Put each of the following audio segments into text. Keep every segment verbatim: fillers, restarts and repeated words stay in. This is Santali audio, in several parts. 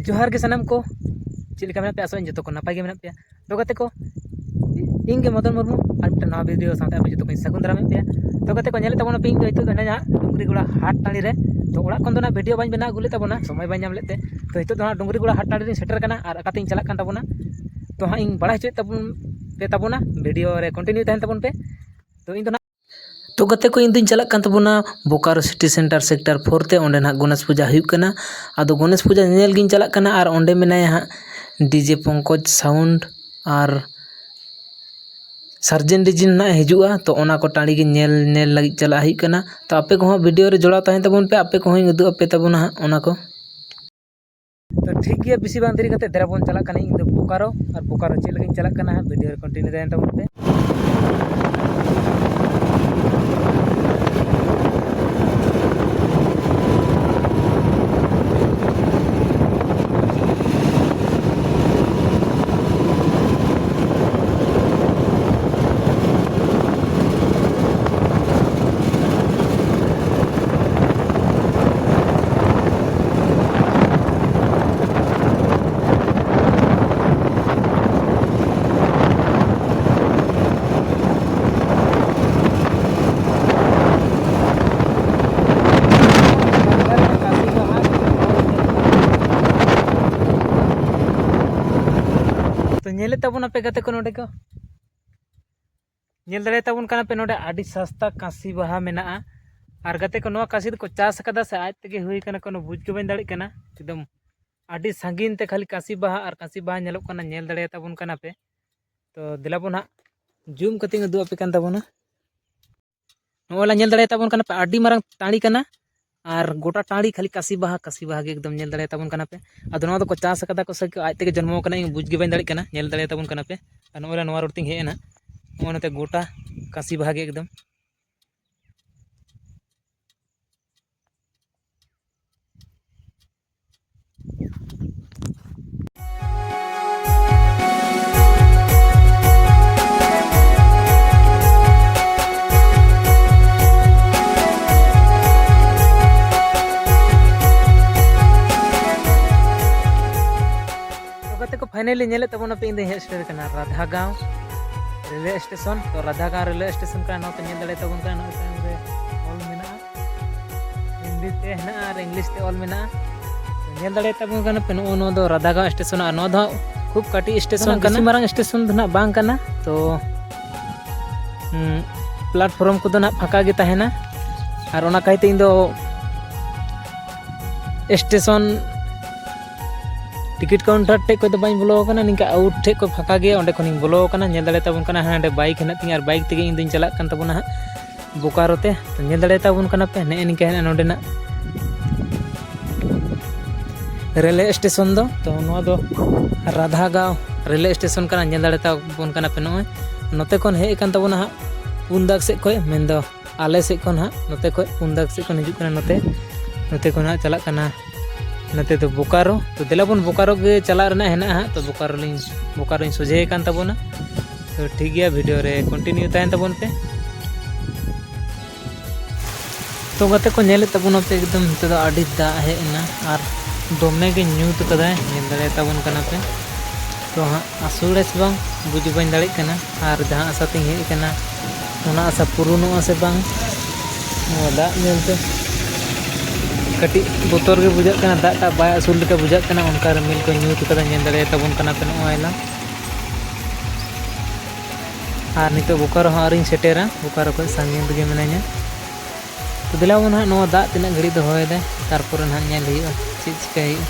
ᱡᱚᱦᱟᱨ ᱜᱮ ᱥᱟᱱᱟᱢ ᱠᱚ, ᱪᱮᱫ ᱞᱮᱠᱟ ᱢᱮᱱᱟᱜ ᱯᱮᱭᱟ? ᱟᱥᱚᱜ ᱟᱹᱧ ᱡᱚᱛᱚ ᱠᱚ ᱱᱟᱯᱟᱭ ᱜᱮ ᱢᱮᱱᱟᱜ ᱯᱮᱭᱟ᱾ ᱛᱚ ᱜᱟᱛᱮ ᱠᱚ, ᱤᱧ ᱜᱮ ᱢᱚᱫᱚᱱ ᱢᱩᱨᱢᱩ ᱟᱨ ᱢᱤᱫᱴᱟᱝ ᱱᱟᱣᱟ ᱵᱷᱤᱰᱤᱭᱳ ᱥᱟᱶᱛᱮ ᱟᱯᱮ ᱡᱚᱛᱚ ᱠᱚᱧ ᱥᱟᱹᱜᱩᱱ ᱫᱟᱨᱟᱢᱮᱫ ᱯᱮᱭᱟ᱾ ᱛᱚ ᱜᱟᱛᱮ ᱠᱚ, ᱧᱮᱞᱮᱫ ᱛᱟᱵᱚᱱᱟ ᱯᱮ, ᱤᱧ ᱫᱚ ᱱᱤᱛᱚᱜ ᱫᱚ ᱦᱤᱱᱟᱹᱧᱟ ᱰᱩᱝᱨᱤ ᱜᱚᱲᱟ ᱦᱟᱴ ᱴᱟᱺᱰᱤ ᱨᱮ᱾ ᱛᱚ ᱚᱲᱟᱜ ᱠᱷᱚᱱ ᱫᱚ ᱱᱟᱜ ᱵᱷᱤᱰᱤᱭᱳ ᱵᱟᱹᱧ ᱵᱮᱱᱟᱣ ᱟᱹᱜᱩ ᱞᱮᱫ ᱛᱟᱵᱚᱱᱟ, ᱥᱚᱢᱚᱭ ᱵᱟᱹᱧ ᱧᱟᱢ ᱞᱮᱫ ᱛᱮ᱾ ᱛᱚ ᱱᱤᱛᱚᱜ ᱫᱚ ᱦᱟᱸᱜ ᱰᱩᱝᱨᱤ ᱜᱚᱲᱟ ᱦᱟᱴ ᱴᱟᱺᱰᱤ ᱨᱤᱧ ᱥᱮᱴᱮᱨ ᱠᱟᱱᱟ ᱟᱨ ᱚᱠᱟᱛᱤᱧ ᱪᱟᱞᱟᱜ ᱠᱟᱱ ᱛᱟᱵᱚᱱᱟ, ᱛᱚ ᱦᱟᱸᱜ ᱤᱧ ᱵᱟᱲᱟᱭ ᱦᱚᱪᱚᱭᱮᱫ ᱛᱟᱵᱚᱱ ᱯᱮ ᱛᱟᱵᱚᱱᱟ, ᱵᱷᱤᱰᱤᱭᱳ ᱨᱮ ᱠᱚᱱᱴᱤᱱᱤᱭᱩ ᱛᱟᱦᱮᱱ ᱛᱟᱵᱚᱱ ᱯᱮ᱾ ᱛᱚ ᱤᱧ ᱫᱚ ᱱᱟᱜ ᱛᱚ ᱜᱟᱛᱮ ᱠᱚ, ᱤᱧ ᱫᱩᱧ ᱪᱟᱞᱟᱜ ᱠᱟᱱ ᱛᱟᱵᱚᱱᱟ Bokaro city centre sector four ᱛᱮ᱾ ᱚᱸᱰᱮ ᱱᱟᱦᱟᱜ ᱜᱚᱱᱮᱥ ᱯᱩᱡᱟ ᱦᱩᱭᱩᱜ ᱠᱟᱱᱟ᱾ ᱟᱫᱚ ᱜᱚᱱᱮᱥ ᱯᱩᱡᱟ ᱧᱮᱧᱮᱞ ᱜᱤᱧ ᱪᱟᱞᱟᱜ ᱠᱟᱱᱟ ᱟᱨ ᱚᱸᱰᱮ ᱢᱮᱱᱟᱭᱟ ᱦᱟᱸᱜ ᱰᱤᱡᱮ ᱯᱚᱝᱠᱚᱡᱽ ᱥᱟᱣᱩᱱᱰ ᱟᱨ ᱥᱟᱨᱡᱮᱱ ᱰᱤᱡᱮ ᱱᱟᱦᱟᱜ ᱦᱤᱡᱩᱜᱼᱟ᱾ ᱛᱚ ᱚᱱᱟ ᱠᱚ ᱴᱟᱺᱰᱤ ᱜᱮ ᱧᱮᱞ, ᱧᱮᱞ ᱞᱟᱹᱜᱤᱫ ᱪᱟᱞᱟᱜ ᱦᱩᱭᱩᱜ ᱠᱟᱱᱟ᱾ ᱛᱚ ᱟᱯᱮ ᱠᱚᱦᱚᱸ ᱵᱷᱤᱰᱤᱭᱳ ᱨᱮ ᱡᱚᱲᱟᱣ ᱛᱟᱦᱮᱱ ᱛᱟᱵᱚᱱ ᱯᱮ, ᱟᱯᱮ ᱠᱚᱦᱚᱸᱧ ᱩᱫᱩᱜ ᱟᱯᱮ ᱛᱟᱵᱚᱱᱟ ᱦᱟᱸᱜ ᱚᱱᱟ ᱠᱚ᱾ ᱛᱚ ᱴᱷᱤᱠ ᱜᱮᱭᱟ, ᱵᱮᱥᱤ ᱵᱟᱝ ᱫᱮᱨᱤ ᱠᱟᱛᱮ ᱫᱮᱞᱟ ᱵᱚᱱ ᱪᱟᱞᱟᱜ ᱠᱟᱱᱟ᱾ ᱤᱧ ᱫᱚ ᱵᱳᱠᱟᱨᱳ, ᱟᱨ ᱵᱳᱠᱟᱨᱳ ᱪᱮᱫ ᱞᱟᱹᱜᱤᱫ ᱤᱧ ᱪᱟᱞᱟᱜ ᱠᱟᱱᱟ ᱦᱟᱸᱜ, ᱵᱷᱤᱰᱤᱭᱳ ᱨᱮ ᱠᱚᱱᱴᱤᱱᱤᱭᱩ ᱛᱟᱦᱮᱱ ᱛᱟᱵᱚᱱ ᱯᱮ᱾ ᱛᱚ ᱧᱮᱞᱮᱫ ᱛᱟᱵᱚᱱᱟᱯᱮ ᱜᱟᱛᱮ ᱠᱚ, ᱱᱚᱰᱮ ᱠᱚ ᱧᱮᱞ ᱫᱟᱲᱮᱭᱟᱛᱟᱵᱚᱱ ᱠᱟᱱᱟ ᱯᱮ, ᱱᱚᱰᱮ ᱟᱹᱰᱤ ᱥᱟᱥᱛᱟ ᱠᱟᱸᱥᱤ ᱵᱟᱦᱟ ᱢᱮᱱᱟᱜᱼᱟ᱾ ᱟᱨ ᱜᱟᱛᱮ ᱠᱚ, ᱱᱚᱣᱟ ᱠᱟᱸᱥᱤ ᱫᱚᱠᱚ ᱪᱟᱥ ᱟᱠᱟᱫᱟ ᱥᱮ ᱟᱡ ᱛᱮᱜᱮ ᱦᱩᱭ ᱠᱟᱱᱟ, ᱠᱳᱱᱳ ᱵᱩᱡᱽ ᱜᱮ ᱵᱟᱹᱧ ᱫᱟᱲᱮᱭᱟᱜ ᱠᱟᱱᱟ᱾ ᱮᱠᱫᱚᱢ ᱟᱹᱰᱤ ᱥᱟᱺᱜᱤᱧ ᱛᱮ ᱠᱷᱟᱹᱞᱤ ᱠᱟᱸᱥᱤ ᱵᱟᱦᱟ ᱟᱨ ᱠᱟᱸᱥᱤ ᱵᱟᱦᱟ ᱧᱮᱞᱚᱜ ᱠᱟᱱᱟ, ᱧᱮᱞ ᱫᱟᱲᱮᱭᱟᱛᱟᱵᱚᱱ ᱠᱟᱱᱟ ᱯᱮ᱾ ᱛᱚ ᱫᱮᱞᱟ ᱵᱚᱱ ᱦᱟᱸᱜ ᱡᱩᱢ ᱠᱟᱛᱮᱧ ᱩᱫᱩᱜ ᱟᱯᱮ ᱠᱟᱱ ᱛᱟᱵᱚᱱᱟ᱾ ᱱᱚᱜᱼᱚᱭ ᱞᱟᱝ ᱧᱮᱞ ᱫᱟᱲᱮᱭᱟᱛᱟᱵᱚᱱ ᱠᱟᱱᱟ ᱯᱮ, ᱟᱹᱰᱤ ᱢᱟᱨᱟᱝ ᱴᱟᱺᱰᱤ ᱠᱟᱱᱟ᱾ ᱟᱨ ᱜᱚᱴᱟ ᱴᱟᱺᱰᱤ ᱠᱷᱟᱹᱞᱤ ᱠᱟᱸᱥᱤ ᱵᱟᱦᱟ, ᱠᱟᱸᱥᱤ ᱵᱟᱦᱟ ᱜᱮ ᱮᱠᱫᱚᱢ ᱧᱮᱞ ᱫᱟᱲᱮᱭᱟᱛᱟᱵᱚᱱ ᱠᱟᱱᱟ ᱯᱮ᱾ ᱟᱫᱚ ᱱᱚᱣᱟ ᱫᱚᱠᱚ ᱪᱟᱥ ᱟᱠᱟᱫᱟ ᱠᱚ ᱥᱮ ᱟᱡ ᱛᱮᱜᱮ ᱡᱚᱱᱢᱚ ᱟᱠᱟᱱᱟ, ᱤᱧ ᱵᱩᱡᱽ ᱜᱮ ᱵᱟᱹᱧ ᱫᱟᱲᱮᱭᱟᱜ ᱠᱟᱱᱟ᱾ ᱧᱮᱞ ᱫᱟᱲᱮᱭᱟᱛᱟᱵᱚᱱ ᱠᱟᱱᱟ ᱯᱮ᱾ ᱟᱨ ᱱᱚᱜᱼᱚᱭ ᱱᱚᱣᱟ ᱨᱳᱰ ᱛᱤᱧ ᱦᱮᱡ ᱮᱱᱟ, ᱱᱚᱜᱼᱚᱭ ᱱᱚᱛᱮ ᱜᱚᱴᱟ ᱠᱟᱸᱥᱤ ᱵᱟᱦᱟ ᱜᱮ ᱮᱠᱫᱚᱢ᱾ Finally ᱧᱮᱞᱮᱫ ᱛᱟᱵᱚᱱᱟᱯᱮ, ᱤᱧ ᱫᱚᱧ ᱦᱮᱡ ᱥᱮᱴᱮᱨ ᱠᱟᱱᱟ ᱨᱟᱫᱷᱟᱜᱟᱸᱣ ᱨᱮᱞᱣᱮ ᱥᱴᱮᱥᱚᱱ᱾ ᱛᱚ ᱨᱟᱫᱷᱟᱜᱟᱸᱣ ᱨᱮᱞᱣᱮ ᱥᱴᱮᱥᱚᱱ ᱠᱟᱱᱟ, ᱱᱚᱣᱟ ᱯᱮ ᱧᱮᱞ ᱫᱟᱲᱮᱭᱟᱜ ᱛᱟᱵᱚᱱ ᱠᱟᱱᱟ, ᱱᱚᱜᱼᱚᱭ ᱛᱟᱭᱚᱢ ᱨᱮ ᱚᱞ ᱢᱮᱱᱟᱜᱼᱟ, ᱦᱤᱱᱫᱤ ᱛᱮ ᱦᱮᱱᱟᱜᱼᱟ ᱟᱨ ᱤᱝᱞᱤᱥ ᱛᱮ ᱚᱞ ᱢᱮᱱᱟᱜᱼᱟ᱾ ᱛᱚ ᱧᱮᱞ ᱫᱟᱲᱮᱭᱟᱜ ᱛᱟᱵᱚᱱ ᱠᱟᱱᱟ ᱯᱮ, ᱱᱚᱜᱼᱚ ᱱᱚᱣᱟ ᱫᱚ ᱨᱟᱫᱷᱟᱜᱟᱸᱣ ᱥᱴᱮᱥᱚᱱ, ᱟᱨ ᱱᱚᱣᱟ ᱫᱚ ᱦᱟᱸᱜ ᱠᱷᱩᱵ ᱠᱟᱹᱴᱤᱡ ᱥᱴᱮᱥᱚᱱ ᱠᱟᱱᱟ, ᱵᱮᱥᱤ ᱢᱟᱨᱟᱝ ᱥᱴᱮᱥᱚᱱ ᱫᱚ ᱱᱟᱦᱟᱜ ᱵᱟᱝ ᱠᱟᱱᱟ᱾ ᱛᱚ ᱦᱩᱸ, platform ᱠᱚᱫᱚ ᱱᱟᱦᱟᱜ ᱯᱷᱟᱸᱠᱟ ᱜᱮ ᱛᱟᱦᱮᱱᱟ᱾ ᱟᱨ ᱚᱱᱟ ᱠᱟᱭᱛᱮ ᱤᱧ ᱫᱚ ᱥᱴᱮᱥᱚᱱ ᱴᱤᱠᱤᱴ ᱠᱟᱣᱩᱱᱴᱟᱨ ᱴᱷᱮᱡ ᱠᱷᱚᱡ ᱫᱚ ᱵᱟᱹᱧ ᱵᱚᱞᱚ ᱟᱠᱟᱱᱟ, ᱱᱤᱝᱠᱟ ᱟᱣᱩᱴ ᱴᱷᱮᱡ ᱠᱷᱚᱡ ᱯᱷᱟᱸᱠᱟ ᱜᱮᱭᱟ, ᱚᱸᱰᱮ ᱠᱷᱚᱱᱤᱧ ᱵᱚᱞᱚ ᱟᱠᱟᱱᱟ᱾ ᱧᱮᱞ ᱫᱟᱲᱮ ᱛᱟᱵᱚᱱ ᱠᱟᱱᱟ ᱦᱟᱸᱰᱮ ᱵᱟᱭᱤᱠ ᱦᱮᱱᱟᱜ ᱛᱤᱧᱟ, ᱟᱨ ᱵᱟᱭᱤᱠ ᱛᱮᱜᱮ ᱤᱧ ᱫᱚᱧ ᱪᱟᱞᱟᱜ ᱠᱟᱱ ᱛᱟᱵᱚᱱᱟ ᱦᱟᱸᱜ ᱵᱳᱠᱟᱨᱳ ᱛᱮ᱾ ᱛᱚ ᱧᱮᱞ ᱫᱟᱲᱮ ᱛᱟᱵᱚᱱ ᱠᱟᱱᱟ ᱯᱮ, ᱱᱮᱜᱼᱮ ᱱᱤᱝᱠᱟ ᱦᱮᱱᱟᱜᱼᱟ ᱱᱚᱸᱰᱮᱱᱟᱜ ᱨᱮᱞᱣᱮ ᱥᱴᱮᱥᱚᱱ ᱫᱚ᱾ ᱛᱚ ᱱᱚᱣᱟ ᱫᱚ ᱨᱟᱫᱷᱟᱜᱟᱸᱣ ᱨᱮᱞᱣᱮ ᱥᱴᱮᱥᱚᱱ ᱠᱟᱱᱟ, ᱧᱮᱞ ᱫᱟᱲᱮ ᱛᱟᱵᱚᱱ ᱠᱟᱱᱟ ᱯᱮ᱾ ᱱᱚᱜᱼᱚᱭ ᱱᱚᱛᱮ ᱠᱷᱚᱱ ᱦᱮᱡ ᱟᱠᱟᱱ ᱛᱟᱵᱚᱱᱟ ᱦᱟᱸᱜ ᱯᱩᱱ ᱫᱟᱜᱽ ᱥᱮᱫ ᱠᱷᱚᱡ, ᱢᱮᱱᱫᱚ ᱟᱞᱮ ᱥᱮᱫ ᱠᱷᱚᱱ ᱦᱟᱸᱜ ᱱᱚᱛᱮ ᱠᱷᱚᱡ ᱯᱩᱱ ᱫᱟᱜᱽ ᱥᱮᱫ ᱠᱷᱚᱱ ᱦᱤᱡᱩᱜ ᱠᱟᱱᱟ, ᱱᱚᱛᱮ, ᱱᱚᱛᱮ ᱠᱷᱚᱱ ᱦᱟᱸᱜ ᱪᱟᱞᱟᱜ ᱠᱟᱱᱟ, ᱱᱚᱛᱮ ᱫᱚ ᱵᱳᱠᱟᱨᱳ᱾ ᱛᱚ ᱫᱮᱞᱟ ᱵᱚᱱ ᱵᱳᱠᱟᱨᱳ ᱜᱮ ᱪᱟᱞᱟᱜ ᱨᱮᱱᱟᱜ ᱦᱮᱱᱟᱜᱼᱟ ᱦᱟᱸᱜ, ᱛᱚ ᱵᱳᱠᱟᱨᱳ ᱞᱤᱧ, ᱵᱳᱠᱟᱨᱳᱧ ᱥᱚᱡᱷᱮ ᱟᱠᱟᱱ ᱛᱟᱵᱚᱱᱟ᱾ ᱛᱚ ᱴᱷᱤᱠ ᱜᱮᱭᱟ, ᱵᱷᱤᱰᱤᱭᱳ ᱨᱮ ᱠᱚᱱᱴᱤᱱᱤᱭᱩ ᱛᱟᱦᱮᱱ ᱛᱟᱵᱚᱱ ᱯᱮ᱾ ᱛᱚ ᱜᱟᱛᱮ ᱠᱚ, ᱧᱮᱞᱮᱫ ᱛᱟᱵᱚᱱᱟ ᱯᱮ, ᱮᱠᱫᱚᱢ ᱱᱤᱛᱚᱜ ᱫᱚ ᱟᱹᱰᱤ ᱫᱟᱜ ᱦᱮᱡ ᱮᱱᱟ ᱟᱨ ᱫᱚᱢᱮ ᱜᱮ ᱧᱩᱛ ᱠᱟᱫᱟᱭ, ᱧᱮᱞ ᱫᱟᱲᱮᱭᱟᱛᱟᱵᱚᱱ ᱠᱟᱱᱟ ᱯᱮ᱾ ᱛᱚ ᱦᱟᱸᱜ ᱟᱹᱥᱩᱲᱟᱭ ᱥᱮ ᱵᱟᱝ ᱵᱩᱡᱽ ᱵᱟᱹᱧ ᱫᱟᱲᱮᱭᱟᱜ ᱠᱟᱱᱟ, ᱟᱨ ᱡᱟᱦᱟᱸ ᱟᱥᱟ ᱛᱤᱧ ᱦᱮᱡ ᱟᱠᱟᱱᱟ ᱚᱱᱟ ᱟᱥᱟ ᱯᱩᱨᱩᱱᱚᱜᱼᱟ ᱥᱮ ᱵᱟᱝ ᱱᱚᱣᱟ ᱫᱟᱜ ᱧᱮᱞᱛᱮ᱾ ᱠᱟᱹᱴᱤᱡ ᱵᱚᱛᱚᱨ ᱜᱮ ᱵᱩᱡᱷᱟᱹᱜ ᱠᱟᱱᱟ, ᱫᱟᱜ ᱴᱟᱜ ᱵᱟᱭ ᱟᱹᱥᱩᱲ ᱞᱮᱠᱟ ᱵᱩᱡᱷᱟᱹᱜ ᱠᱟᱱᱟ, ᱚᱱᱠᱟ ᱨᱤᱢᱤᱞ ᱠᱚ ᱧᱩᱛ ᱠᱟᱫᱟ, ᱧᱮᱞ ᱫᱟᱲᱮᱭᱟᱛᱟᱵᱚᱱ ᱠᱟᱱᱟ ᱯᱮ ᱱᱚᱜᱼᱚᱭ ᱞᱟᱝ᱾ ᱟᱨ ᱱᱤᱛᱚᱜ ᱵᱳᱠᱟᱨᱳ ᱦᱚᱸ ᱟᱹᱣᱨᱤᱧ ᱥᱮᱴᱮᱨᱟ, ᱵᱳᱠᱟᱨᱳ ᱠᱷᱚᱱ ᱥᱟᱺᱜᱤᱧ ᱨᱮᱜᱮ ᱢᱤᱱᱟᱹᱧᱟ᱾ ᱛᱚ ᱫᱮᱞᱟ ᱵᱚᱱ ᱦᱟᱸᱜ ᱱᱚᱣᱟ ᱫᱟᱜ ᱛᱤᱱᱟᱹᱜ ᱜᱷᱟᱹᱲᱤᱡ ᱫᱚ ᱦᱚᱭᱮᱫᱟᱭ, ᱛᱟᱨᱯᱚᱨᱮ ᱱᱟᱦᱟᱜ ᱧᱮᱞ ᱦᱩᱭᱩᱜᱼᱟ ᱪᱮᱫ ᱪᱤᱠᱟᱹᱭ ᱦᱩᱭᱩᱜᱼᱟ᱾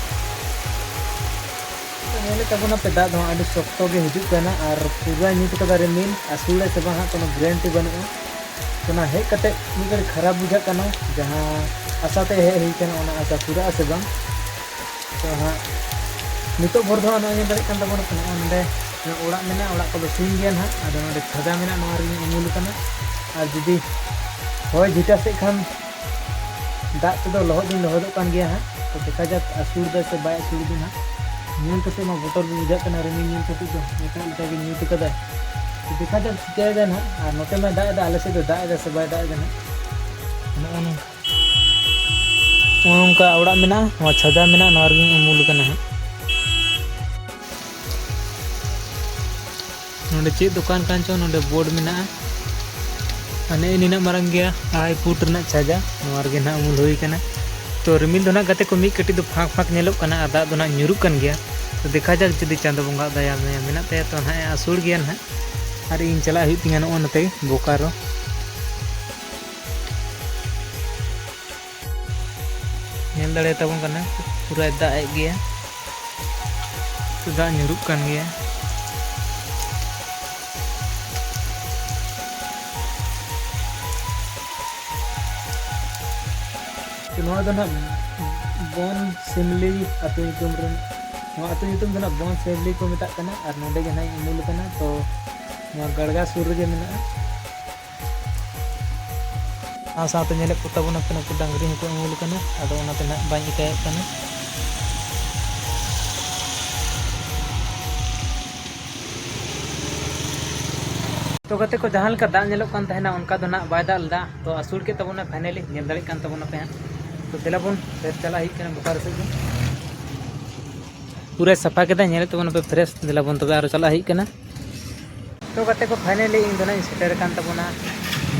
ᱛᱚ ᱧᱮᱞᱮᱫ ᱛᱟᱵᱚᱱᱟ ᱯᱮ, ᱫᱟᱜ ᱫᱚ ᱦᱟᱸᱜ ᱟᱹᱰᱤ ᱥᱚᱠᱛᱚ ᱜᱮ ᱦᱤᱡᱩᱜ ᱠᱟᱱᱟ ᱟᱨ ᱯᱩᱨᱟᱹ ᱧᱩᱛ ᱠᱟᱫᱟ ᱨᱤᱢᱤᱞ, ᱟᱹᱥᱩᱲᱟᱭ ᱥᱮ ᱵᱟᱝ ᱦᱟᱸᱜ ᱠᱳᱱᱳ ᱜᱮᱨᱮᱱᱴᱤ ᱵᱟᱹᱱᱩᱜᱼᱟ᱾ ᱛᱚ ᱚᱱᱟ ᱦᱮᱡ ᱠᱟᱛᱮ ᱢᱤᱫ ᱜᱷᱟᱹᱲᱤᱡ ᱠᱷᱟᱨᱟᱯ ᱵᱩᱡᱷᱟᱹᱜ ᱠᱟᱱᱟ, ᱡᱟᱦᱟᱸ ᱟᱥᱟᱛᱮ ᱦᱮᱡ ᱦᱩᱭ ᱠᱟᱱᱟ ᱚᱱᱟ ᱟᱥᱟ ᱯᱩᱨᱟᱹᱜᱼᱟ ᱥᱮ ᱵᱟᱝ᱾ ᱛᱚ ᱦᱟᱸᱜ ᱱᱤᱛᱚᱜ ᱵᱷᱳᱨ ᱫᱚ ᱦᱟᱸᱜ ᱱᱚᱜᱼᱚᱭ ᱧᱮᱞ ᱫᱟᱲᱮᱭᱟᱜ ᱠᱟᱱ ᱛᱟᱵᱚᱱᱟ ᱯᱮ, ᱱᱚᱜᱼᱚᱭ ᱱᱚᱰᱮ ᱚᱲᱟᱜ ᱢᱮᱱᱟᱜᱼᱟ, ᱚᱲᱟᱜ ᱠᱚᱫᱚ ᱥᱤᱧ ᱜᱮᱭᱟ ᱱᱟᱦᱟᱜ᱾ ᱟᱫᱚ ᱱᱚᱰᱮ ᱪᱷᱟᱡᱟ ᱢᱮᱱᱟᱜᱼᱟ, ᱱᱚᱣᱟ ᱨᱮᱜᱮᱧ ᱩᱢᱩᱞ ᱟᱠᱟᱱᱟ᱾ ᱟᱨ ᱡᱩᱫᱤ ᱦᱚᱭ ᱡᱷᱤᱴᱟ ᱥᱮᱫ ᱠᱷᱟᱱ ᱫᱟᱜ ᱛᱮᱫᱚ ᱞᱚᱦᱚᱫ ᱫᱚᱧ ᱞᱚᱦᱚᱫᱚᱜ ᱠᱟᱱ ᱜᱮᱭᱟ ᱦᱟᱸᱜ᱾ ᱛᱚ ᱫᱮᱠᱷᱟ ᱡᱟᱠ ᱟᱹᱥᱩᱲ ᱫᱟᱭ ᱥᱮ ᱵᱟᱭ ᱟᱹᱥᱩᱲ ᱫᱟ ᱦᱟᱸᱜ᱾ ᱧᱮᱞ ᱠᱟᱛᱮ ᱢᱟ ᱵᱚᱛᱚᱨ ᱜᱮ ᱵᱩᱡᱷᱟᱹᱜ ᱠᱟᱱᱟ, ᱨᱤᱢᱤᱞ ᱧᱮᱞ ᱠᱟᱛᱮ ᱫᱚ ᱮᱴᱟᱜ ᱞᱮᱠᱟ ᱜᱮ ᱧᱩᱛ ᱠᱟᱫᱟᱭ᱾ ᱛᱚ ᱫᱮᱠᱷᱟ ᱡᱟᱠ ᱪᱤᱠᱟᱹᱭᱮᱫᱟᱭ ᱱᱟᱦᱟᱜ᱾ ᱟᱨ ᱱᱚᱛᱮ ᱢᱟᱭ ᱫᱟᱜ ᱮᱫᱟ, ᱟᱞᱮ ᱥᱮᱫ ᱫᱚ ᱫᱟᱜ ᱮᱫᱟ ᱥᱮ ᱵᱟᱭ ᱫᱟᱜ ᱮᱫᱟ ᱱᱟᱦᱟᱜ, ᱱᱚᱜᱼᱚ ᱱᱚᱝᱠᱟ᱾ ᱱᱚᱜᱼᱚ ᱱᱚᱝᱠᱟ ᱚᱲᱟᱜ ᱢᱮᱱᱟᱜᱼᱟ, ᱱᱚᱣᱟ ᱪᱷᱟᱡᱟ ᱢᱮᱱᱟᱜᱼᱟ, ᱱᱚᱣᱟ ᱨᱮᱜᱮᱧ ᱩᱢᱩᱞ ᱠᱟᱱᱟ ᱦᱟᱸᱜ᱾ ᱱᱚᱰᱮ ᱪᱮᱫ ᱫᱚᱠᱟᱱ ᱠᱟᱱ ᱪᱚᱝ, ᱱᱚᱰᱮ ᱵᱳᱨᱰ ᱢᱮᱱᱟᱜᱼᱟ᱾ ᱟᱨ ᱱᱮᱜᱼᱮ ᱱᱤᱱᱟᱹᱜ ᱢᱟᱨᱟᱝ ᱜᱮᱭᱟ, ᱟᱲᱟᱭ ᱯᱷᱩᱴ ᱨᱮᱱᱟᱜ ᱪᱷᱟᱡᱟ, ᱱᱚᱣᱟ ᱨᱮᱜᱮ ᱱᱟᱦᱟᱜ ᱩᱢᱩᱞ ᱦᱩᱭ ᱠᱟᱱᱟ᱾ ᱛᱚ ᱨᱤᱢᱤᱞ ᱫᱚ ᱱᱟᱦᱟᱜ ᱜᱟᱛᱮ ᱠᱚ ᱢᱤᱫ ᱠᱟᱹᱴᱤᱡ ᱫᱚ ᱯᱷᱟᱸᱠ ᱯᱷᱟᱸᱠ ᱧᱮᱞᱚᱜ ᱠᱟᱱᱟ ᱟᱨ ᱫᱟᱜ ᱫᱚ ᱱᱟᱦᱟᱜ ᱧᱩᱨᱩᱜ ᱠᱟᱱ ᱜᱮᱭᱟ᱾ ᱛᱚ ᱫᱮᱠᱷᱟ ᱡᱟᱠ ᱡᱩᱫᱤ ᱪᱟᱸᱫᱚ ᱵᱚᱸᱜᱟᱣᱟᱜ ᱫᱟᱭᱟ ᱢᱟᱭᱟ ᱢᱮᱱᱟᱜ ᱛᱟᱭᱟ ᱛᱚ ᱱᱟᱦᱟᱜ ᱮ ᱟᱹᱥᱩᱲ ᱜᱮᱭᱟ ᱱᱟᱦᱟᱜ᱾ ᱟᱨ ᱤᱧ ᱪᱟᱞᱟᱜ ᱦᱩᱭᱩᱜ ᱛᱤᱧᱟᱹ ᱱᱚᱜᱼᱚ ᱱᱚᱛᱮ ᱵᱳᱠᱟᱨᱳ᱾ ᱧᱮᱞ ᱫᱟᱲᱮᱭᱟᱛᱟᱵᱚᱱ ᱠᱟᱱᱟ, ᱯᱩᱨᱟᱹᱭ ᱫᱟᱜ ᱮᱫ ᱜᱮᱭᱟ, ᱫᱟᱜ ᱧᱩᱨᱩᱜ ᱠᱟᱱ ᱜᱮᱭᱟ᱾ ᱛᱚ ᱱᱚᱣᱟ ᱫᱚ ᱱᱟᱦᱟᱜ ᱵᱚᱱ ᱥᱤᱢᱞᱤ ᱟᱹᱛᱩ ᱧᱩᱛᱩᱢ ᱨᱮ, ᱱᱚᱣᱟ ᱟᱹᱛᱩ ᱧᱩᱛᱩᱢ ᱫᱚ ᱱᱟᱦᱟᱜ ᱵᱚᱱ ᱥᱤᱢᱞᱤ ᱠᱚ ᱢᱮᱛᱟᱜ ᱠᱟᱱᱟ᱾ ᱟᱨ ᱱᱚᱰᱮ ᱜᱮ ᱱᱟᱦᱟᱜ ᱤᱧ ᱩᱢᱩᱞ ᱟᱠᱟᱱᱟ᱾ ᱛᱚ ᱱᱚᱣᱟ ᱜᱟᱲᱜᱟ ᱥᱩᱨ ᱨᱮᱜᱮ ᱢᱮᱱᱟᱜᱼᱟ᱾ ᱥᱟᱶ ᱥᱟᱶᱛᱮ ᱧᱮᱞᱮᱫ ᱠᱚ ᱛᱟᱵᱚᱱᱟ ᱯᱮ, ᱱᱩᱠᱩ ᱰᱟᱝᱨᱤ ᱦᱚᱸᱠᱚ ᱩᱢᱩᱞ ᱟᱠᱟᱱᱟ, ᱟᱫᱚ ᱚᱱᱟᱛᱮ ᱱᱟᱦᱟᱜ ᱵᱟᱹᱧ ᱤᱠᱟᱹᱭᱮᱫ ᱠᱟᱱᱟ᱾ ᱛᱚ ᱜᱟᱛᱮ ᱠᱚ, ᱡᱟᱦᱟᱸ ᱞᱮᱠᱟ ᱫᱟᱜ ᱧᱮᱞᱚᱜ ᱠᱟᱱ ᱛᱟᱦᱮᱱᱟ, ᱚᱱᱠᱟ ᱫᱚ ᱱᱟᱦᱟᱜ ᱵᱟᱭ ᱫᱟᱜ ᱞᱮᱫᱟ᱾ ᱛᱚ ᱟᱹᱥᱩᱲ ᱠᱮᱫ ᱛᱟᱵᱚᱱᱟ, finally ᱧᱮᱞ ᱫᱟᱲᱮᱭᱟᱜ ᱠᱟᱱ ᱛᱟᱵᱚᱱᱟ ᱯᱮ ᱦᱟᱸᱜ᱾ ᱛᱚ ᱫᱮᱞᱟ ᱵᱚᱱ ᱯᱷᱮᱨ ᱪᱟᱞᱟᱜ ᱦᱩᱭᱩᱜ ᱠᱟᱱᱟ ᱵᱳᱠᱟᱨᱳ ᱥᱮᱫ ᱜᱮ᱾ ᱯᱩᱨᱟᱹ ᱥᱟᱯᱷᱟ ᱠᱮᱫᱟ, ᱧᱮᱞᱮᱫ ᱛᱟᱵᱚᱱᱟ ᱯᱮ fresh᱾ ᱫᱮᱞᱟ ᱵᱚᱱ ᱛᱚᱵᱮ ᱟᱨᱚ ᱪᱟᱞᱟᱜ ᱦᱩᱭᱩᱜ ᱠᱟᱱᱟ᱾ ᱛᱚ ᱜᱟᱛᱮ ᱠᱚ, finally ᱤᱧ ᱫᱚ ᱱᱟᱜ ᱤᱧ ᱥᱮᱴᱮᱨ ᱟᱠᱟᱱ ᱛᱟᱵᱚᱱᱟ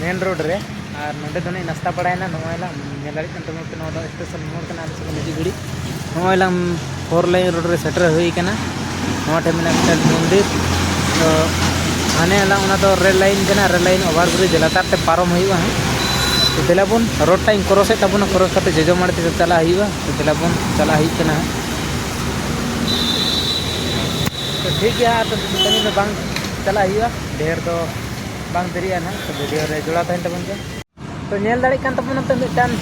main road ᱨᱮ᱾ ᱟᱨ ᱱᱚᱸᱰᱮ ᱫᱚ ᱱᱟᱜ ᱤᱧ ᱱᱟᱥᱛᱟ ᱵᱟᱲᱟᱭᱮᱱᱟ᱾ ᱱᱚᱜᱼᱚᱭ ᱞᱟᱝ ᱧᱮᱞ ᱫᱟᱲᱮᱭᱟᱜ ᱠᱟᱱ ᱛᱟᱵᱚᱱᱟ ᱯᱮ, ᱱᱚᱣᱟ ᱫᱚ ᱥᱴᱮᱥᱚᱱ ᱢᱳᱲ ᱠᱟᱱᱟ ᱟᱞᱮ ᱥᱮᱫ ᱠᱷᱚᱱ ᱦᱤᱡᱩᱜ ᱜᱷᱟᱹᱲᱤᱡ᱾ ᱱᱚᱜᱼᱚᱭ ᱞᱟᱝ four lane road ᱨᱮ ᱥᱮᱴᱮᱨ ᱦᱩᱭ ᱟᱠᱟᱱᱟ᱾ ᱱᱚᱣᱟ ᱴᱷᱮᱱ ᱢᱮᱱᱟᱜᱼᱟ ᱢᱤᱫᱴᱟᱝ ᱢᱚᱱᱫᱤᱨ᱾ ᱛᱚ ᱦᱟᱱᱮ ᱟᱞᱟᱝ ᱚᱱᱟ ᱫᱚ red line ᱠᱟᱱᱟ, red line over bridge ᱞᱟᱛᱟᱨ ᱛᱮ ᱯᱟᱨᱚᱢ ᱦᱩᱭᱩᱜᱼᱟ ᱦᱟᱸᱜ᱾ ᱛᱚ ᱫᱮᱞᱟ ᱵᱚᱱ, road ᱴᱟᱜ ᱤᱧ cross ᱮᱫ ᱛᱟᱵᱚᱱᱟ, cross ᱠᱟᱛᱮ ᱡᱚᱡᱚᱢ ᱟᱲᱮ ᱛᱮ ᱪᱟᱞᱟᱜ ᱦᱩᱭᱩᱜᱼᱟ᱾ ᱛᱚ ᱫᱮᱞᱟ ᱵᱚᱱ ᱪᱟᱞᱟᱜ ᱦᱩᱭᱩᱜ ᱠᱟᱱᱟ ᱦᱟᱸᱜ᱾ ᱛᱚ ᱴᱷᱤᱠ ᱜᱮᱭᱟ, ᱟᱨ ᱛᱚ ᱵᱮᱥᱤ ᱥᱟᱺᱜᱤᱧ ᱫᱚ ᱵᱟᱝ ᱪᱟᱞᱟᱜ ᱦᱩᱭᱩᱜᱼᱟ, ᱰᱷᱮᱨ ᱫᱚ ᱵᱟᱝ ᱫᱮᱨᱤᱜᱼᱟ ᱱᱟᱦᱟᱜ᱾ ᱛᱚ video ᱨᱮ ᱡᱚᱲᱟᱣ ᱛᱟᱦᱮᱱ ᱛᱟᱵᱚᱱ ᱯᱮ᱾ ᱛᱚ ᱧᱮᱞ ᱫᱟᱲᱮᱭᱟᱜ ᱠᱟᱱ ᱛᱟᱵᱚᱱᱟ ᱯᱮ, ᱢᱤᱫᱴᱟᱝ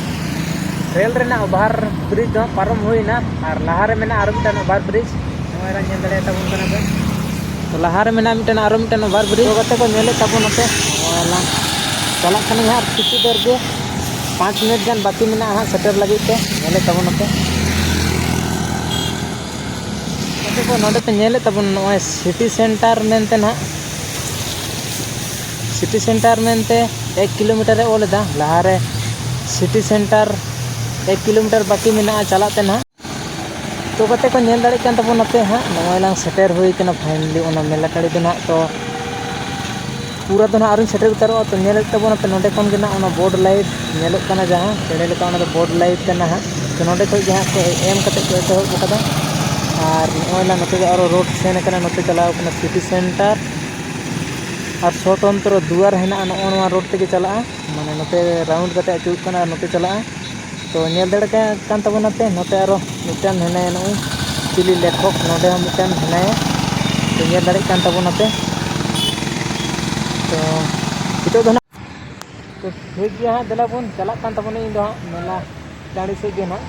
ᱨᱮᱞ ᱨᱮᱱᱟᱜ over bridge ᱫᱚ ᱯᱟᱨᱚᱢ ᱦᱩᱭᱱᱟ, ᱟᱨ ᱞᱟᱦᱟ ᱨᱮ ᱢᱮᱱᱟᱜᱼᱟ ᱟᱨᱚ ᱢᱤᱫᱴᱟᱝ over bridge᱾ ᱱᱚᱜᱼᱚᱭ ᱧᱮᱞ ᱫᱟᱲᱮᱭᱟᱜ ᱛᱟᱵᱚᱱ ᱠᱟᱱᱟ ᱯᱮ᱾ ᱛᱚ ᱞᱟᱦᱟ ᱨᱮ ᱢᱮᱱᱟᱜᱼᱟ ᱢᱤᱫᱴᱟᱝ, ᱟᱨᱚ ᱢᱤᱫᱴᱟᱝ over bridge᱾ ᱛᱚ ᱜᱟᱛᱮ ᱠᱚ, ᱧᱮᱞᱮᱫ ᱛᱟᱵᱚᱱᱟ ᱯᱮ, ᱱᱚᱜᱼᱚᱭ ᱞᱟᱝ ᱪᱟᱞᱟᱜ ᱠᱟᱱᱟ ᱦᱟᱸᱜ ᱠᱤᱪᱷᱩ ᱫᱚᱨ ᱜᱮ, ᱯᱟᱸᱪ ᱢᱤᱱᱤᱴ ᱜᱟᱱ ᱵᱟᱹᱠᱤ ᱢᱮᱱᱟᱜᱼᱟ ᱦᱟᱸᱜ ᱥᱮᱴᱮᱨ ᱞᱟᱹᱜᱤᱫ ᱛᱮ᱾ ᱧᱮᱞᱮᱫ ᱛᱟᱵᱚᱱᱟ ᱯᱮ᱾ ᱜᱟᱛᱮ ᱠᱚ, ᱱᱚᱰᱮ ᱯᱮ ᱧᱮᱞᱮᱫ ᱛᱟᱵᱚᱱᱟ, ᱱᱚᱜᱼᱚᱭ city center ᱢᱮᱱᱛᱮ ᱱᱟᱦᱟᱜ, city center ᱢᱮᱱᱛᱮ ᱮᱠ kilometer ᱮ ᱚᱞ ᱮᱫᱟ᱾ ᱞᱟᱦᱟᱨᱮ city center ᱮᱠ kilometer ᱵᱟᱹᱠᱤ ᱢᱮᱱᱟᱜᱼᱟ ᱪᱟᱞᱟᱜ ᱛᱮ ᱱᱟᱦᱟᱜ᱾ ᱛᱚ ᱜᱟᱛᱮ ᱠᱚ, ᱧᱮᱞ ᱫᱟᱲᱮᱭᱟᱜ ᱠᱟᱱ ᱛᱟᱵᱚᱱᱟ ᱯᱮ ᱦᱟᱸᱜ, ᱱᱚᱜᱼᱚᱭ ᱞᱟᱝ ᱥᱮᱴᱮᱨ ᱦᱩᱭ ᱠᱟᱱᱟ finally ᱚᱱᱟ ᱢᱮᱞᱟ ᱴᱟᱺᱰᱤ ᱫᱚ ᱱᱟᱦᱟᱜ᱾ ᱛᱚ ᱯᱩᱨᱟᱹ ᱫᱚ ᱱᱟᱦᱟᱜ ᱟᱹᱣᱨᱤᱧ ᱥᱮᱴᱮᱨ ᱩᱛᱟᱹᱨᱚᱜᱼᱟ᱾ ᱛᱚ ᱧᱮᱞᱮᱫ ᱛᱟᱵᱚᱱᱟᱯᱮ ᱱᱚᱸᱰᱮ ᱠᱷᱚᱱ ᱜᱮ ᱱᱟᱦᱟᱜ ᱚᱱᱟ ᱵᱳᱨᱰ ᱞᱟᱭᱤᱴ ᱧᱮᱞᱚᱜ ᱠᱟᱱᱟ, ᱡᱟᱦᱟᱸ ᱪᱮᱬᱮ ᱞᱮᱠᱟ ᱚᱱᱟ ᱫᱚ ᱵᱳᱨᱰ ᱞᱟᱭᱤᱴ ᱠᱟᱱᱟ ᱦᱟᱸᱜ᱾ ᱛᱚ ᱱᱚᱸᱰᱮ ᱠᱷᱚᱱ ᱜᱮ ᱦᱟᱸᱜ ᱠᱚ ᱮᱢ ᱠᱟᱛᱮ ᱠᱚ ᱮᱛᱚᱦᱚᱵ ᱟᱠᱟᱫᱟ᱾ ᱟᱨ ᱱᱚᱜᱼᱚᱭ ᱱᱟ ᱱᱚᱛᱮ ᱫᱚ ᱟᱨᱚ ᱨᱳᱰ ᱥᱮᱱ ᱟᱠᱟᱱᱟ, ᱱᱚᱛᱮ ᱪᱟᱞᱟᱣ ᱠᱟᱱᱟ ᱥᱤᱴᱤ ᱥᱮᱱᱴᱟᱨ᱾ ᱟᱨ ᱥᱚᱛᱚᱱᱛᱨᱚ ᱫᱩᱣᱟᱨ ᱦᱮᱱᱟᱜᱼᱟ, ᱱᱚᱜᱼᱚ ᱱᱚᱣᱟ ᱨᱳᱰ ᱛᱮᱜᱮ ᱪᱟᱞᱟᱜᱼᱟ, ᱢᱟᱱᱮ ᱱᱚᱛᱮ ᱨᱟᱣᱩᱱᱰ ᱠᱟᱛᱮ ᱟᱹᱪᱩᱨᱚᱜ ᱠᱟᱱᱟ ᱟᱨ ᱱᱚᱛᱮ ᱪᱟᱞᱟᱜᱼᱟ᱾ ᱛᱚ ᱧᱮᱞ ᱫᱟᱲᱮ ᱠᱟᱱ ᱛᱟᱵᱚᱱᱟᱯᱮ ᱱᱚᱛᱮ ᱟᱨᱚ ᱢᱤᱫᱴᱟᱝ ᱦᱮᱱᱟᱭᱟ, ᱱᱚᱜᱼᱚᱭ ᱪᱤᱞᱤ ᱞᱮᱠᱷᱚᱠ ᱱᱚᱸᱰᱮ ᱦᱚᱸ ᱢᱤᱫᱴᱟᱝ ᱦᱮᱱᱟᱭᱟ᱾ ᱛᱚ ᱧᱮᱞ ᱫᱟᱲᱮᱭᱟᱜ ᱠᱟᱱ ᱛᱟᱵᱚᱱᱟᱯᱮ᱾ ᱛᱚ ᱱᱤᱛᱚᱜ ᱫᱚ ᱱᱟᱜ, ᱛᱚ ᱴᱷᱤᱠ ᱜᱮᱭᱟ ᱦᱟᱸᱜ, ᱫᱮᱞᱟ ᱵᱚᱱ ᱪᱟᱞᱟᱜ ᱠᱟᱱ ᱛᱟᱵᱚᱱᱟ, ᱤᱧ ᱫᱚ ᱦᱟᱸᱜ ᱢᱮᱞᱟ ᱴᱟᱺᱰᱤ ᱥᱮᱫ ᱜᱮ ᱱᱟᱜ᱾